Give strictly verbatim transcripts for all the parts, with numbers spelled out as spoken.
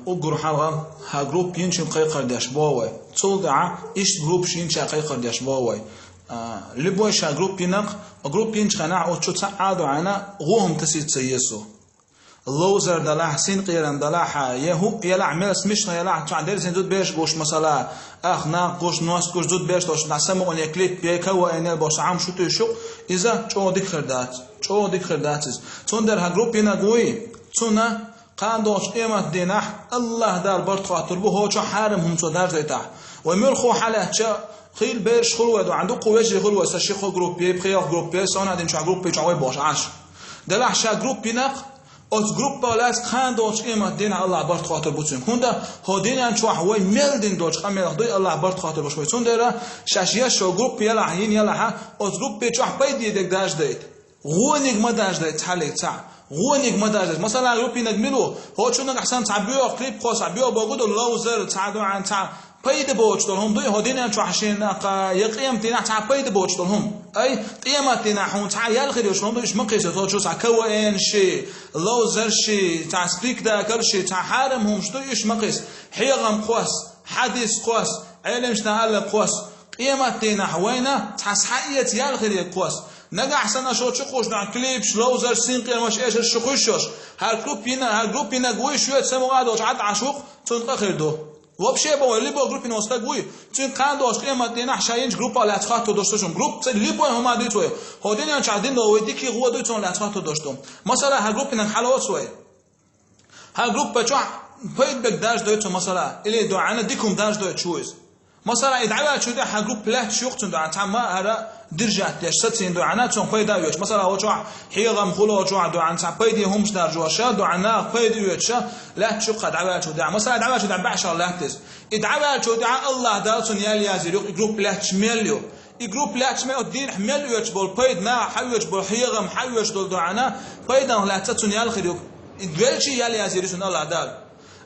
Уггар хьалха хӀара группа йинчун кхайкхар деш бо вай. Цул тӀаьхьа иштта группаш йинча кхайкхар деш бо вай. А, любой ша группа йинакх, а группа йинчу хенахь оцу чу цхьа а дуьхьана гӀо хӀума тасийта ца еза. Ловзар далахь, синкъерам далахь, я хӀуъа ялахь, мел смешно ялахь, цхьа дерзина зудберш гуш, масала, ах, нах гуш, ност гуш, зудберш долуш, дӀа самукъане клип, я КВН бохуш, цхьа хӀума шу туьйсуш, иза чӀогӀа дика хир дац, чӀогӀа дика хир дац иза. Цундела хӀара группа йинарг вуй, цунна кхана долчу къемат дийнахь АллахӀ Дала барт хоттур бу, хӀокху чохь хьарам хӀума цо даржадайтахь. Вай муьлхха хьалаьцча, хила бераш хуьлу вай дуьхьа, дуккха вежарий хуьлу вай, сан ши-кхо группе, пхи-ялх группе, со хӀунда аьлча хӀокху группе чохь вай бохуш Ӏаш. Делахь ша группа йинакх, оцу группах лаьцна кхана долчу къемат дийнахь АллахӀ барт хоттур бу цуьнга. ХӀунда хӀокху дуьнен чохь вай мел дина долчу къамелах дуй АллахӀ барт хоттур бу вай. Цундела шаьш еш шо группа ялахь, йина ялахь, оцу группе чохь пайде дерг даржадайта. ГӀониг ма даржадайта цхьаллиг цхьаъ. ГӀониг ма даржадайта. Масала, группа йинарг мила ву? ХӀокху чу нагахь санна цхьа боьха клип кхосса, боьха бохург ду, ловзар, цхьа дуьхьана цхьа пайда боцуш долу хӀума дуй, хӀокху дуьнен чохь шена кха, я къемат дийнахь цхьа пайда боцуш долу хӀума. Ай, къемат дийнахь хӀума цхьа ял хир йолуш хӀума ду, уьш ма кхийса, хӀокху чу цхьа КВН ши, ловзар ши, цхьа спектакль ши, цхьа хьарам хӀумаш ду, уьш ма кхийса. Хьехам кхосса, хьадис кхосса, Ӏеламнаха аьлларг кхосса. Къемат дийнахь вайна цхьа схьаэца ял хир ю кхосса. Нагахь санна шо чу кхуш дуьхьа клипаш, ловзарш, синкъерамаш, эшарш шу хуьйшуш йолуш, хӀара группа йина, хӀара группа йинарг вуй, шоьца самукъа а долуш Ӏад Ӏаш ву-кх, цунна къа хир ду. Вообще боху вай, любой группа йина волу стаг вуй, цуьнга кхана долчу къемат дийнахь ша йинчу группах лаьцна хоттур долуш ду цунна. Группа ца любой хӀума дуьйцу вай. ХӀокху дуьнен чохь дина долу вай дикий гӀо дуй, цунна лаьцна хоттур долуш ду. Масала, хӀара группа йинарг хьалоцу вай. ХӀара группа чохь пайда берг даржадойту цо, масала, или дуьхьана дика хӀума даржадойтуш ву иза. Масала, и дӀаваьллачул тӀаьхьа хӀара группа лаьтташ ю-кх цуьнан дуьхьана, цхьамма а хӀара держать деш, сацийна дуьхьана, цунах пайда а оьцуш. Масала, хӀокху чохь хьехам хуьлу, хӀокху чохь дуьхьана цхьа пайде хӀумаш даржош, дуьхьана нахах пайда оьцуш, лаьтташ ю-кх дӀаваьллачул тӀаьхьа. Масала, дӀаваьллачул тӀаьхьа бӀешарал лаьтта иза. И дӀаваьллачул тӀаьхьа АллахӀ Дала цунна ял яздийр ю-кх, и группа лаьтташ мел ю. И группа лаьтташ мел оцу дийнахь мел оьцуш болу пайда, нахах хьаоьцуш болу, хьехам хьаоьцуш долу дуьхьана, пайданах лаьцна цунна ял хир ю-кх. И велча ял яздийр ю цунна АллахӀ Дала.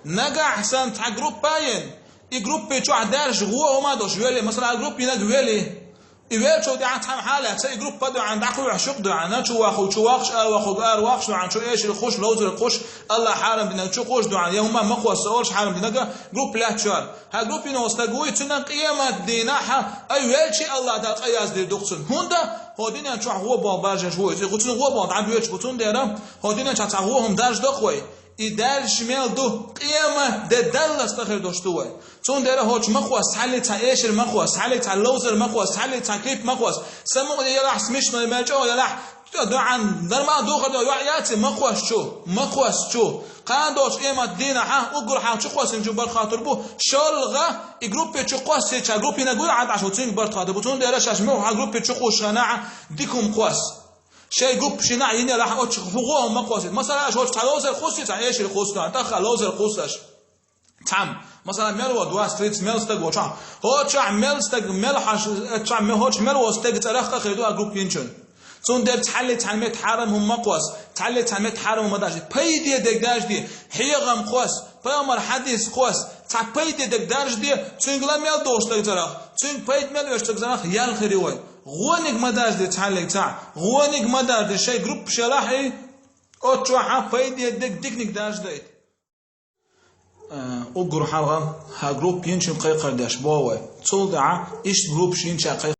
Нагахь санна цхьа группа а йина, и группа чохь даьржа гӀо хӀума а долуш велли, масала, группа йинарг велли. И веллачул тӀаьхьа цхьамма хьалаьцна, и группа дуьхьана дӀакхуьйхьуш ю-кх дуьхьана, чу вахарг чу вахаш, ара вахарг ара вахаш дуьхьана, чу эшарг хуш, ловзарг хуш, АллахӀ хьарам динарг чу кхуш дуьхьана, я хӀума ма кхосса олуш хьарам динарг, группа лаьтташ ю-кх. ХӀара группа йина волу стаг вуй, цуьнан къемат дийнахь, ай, велча АллахӀ Дала къа яздийр ду-кх цунна. ХӀунда хӀокху дуьнен чохь гӀо боху баржеш ву иза, и цуьнан гӀо боху дӀабоьдуш бу, цундела хӀокху дуьнен чохь цхьа гӀо хӀума даржадо-кх вай. И даьржаш мел ду, къемат де даллалц къа хир долуш ду вай. Цундела хӀокху чу ма кхосса цхьаллиг цхьа эшар, ма кхосса цхьаллиг цхьа ловзар, ма кхосса цхьаллиг цхьа клип, ма кхосса. Самукъане ялахь, смешной мел чӀогӀа ялахь, дуьхьана нормал духар ду, йоӀ яций, ма кхосса чу, ма кхосса чу. Кхана долчу къемат дийнахь, уггар хьалха чу кхоссинчун барт хоттур бу, шолгӀа и группа чу кхоссийча, группа йинарг вуй Ӏад Ӏаш ву, цуьнга барт хоттур бу. Цундела шаьш муьлхха группа чу кхуссуш хенахь, дика хӀума кхосса. Шайн группаш йинахь йина ялахь, оцу чу хӀу гӀо хӀума ма кхоссийта. Масала, аша оцу чу цхьа ловзар кхуссий, цхьа эшар кхуссий, тӀаккха ловзар кхуссу аша. Цхьамма. Масала, мел ву, двадцать-тридцать мел стаг волчохь. ХӀокху чохь мел стаг, мел хьаш, э, чохь мел, хӀокху чохь мел волу стеган цӀарах къа хир ду хӀара группа йинчун. Цундела цхьаллиг цхьана метта хьарам хӀума ма кхосса, цхьаллиг цхьана метта хьарам хӀума ма даржадайта. Пайде дерг даржаде, хьехам кхосса, пайхамар хьадис кхосса, цхьа пайде дерг даржаде, цуьнга ла мел долуш стеган цӀарах, цуьнга пайда мел оьцуш стеган цӀарах ял хир ю вай. ГӀониг ма даржаде цхьаллиг цхьаъ, гӀониг ма даржаде, шайн группаш ялахь и, оцу чохь пайде дерг диканиг даржадайта. Э, уггар хьалха хӀара группа йинчун кхайкхар деш бо вай. Цул тӀаьхьа иштта группаш йинча кхайкхар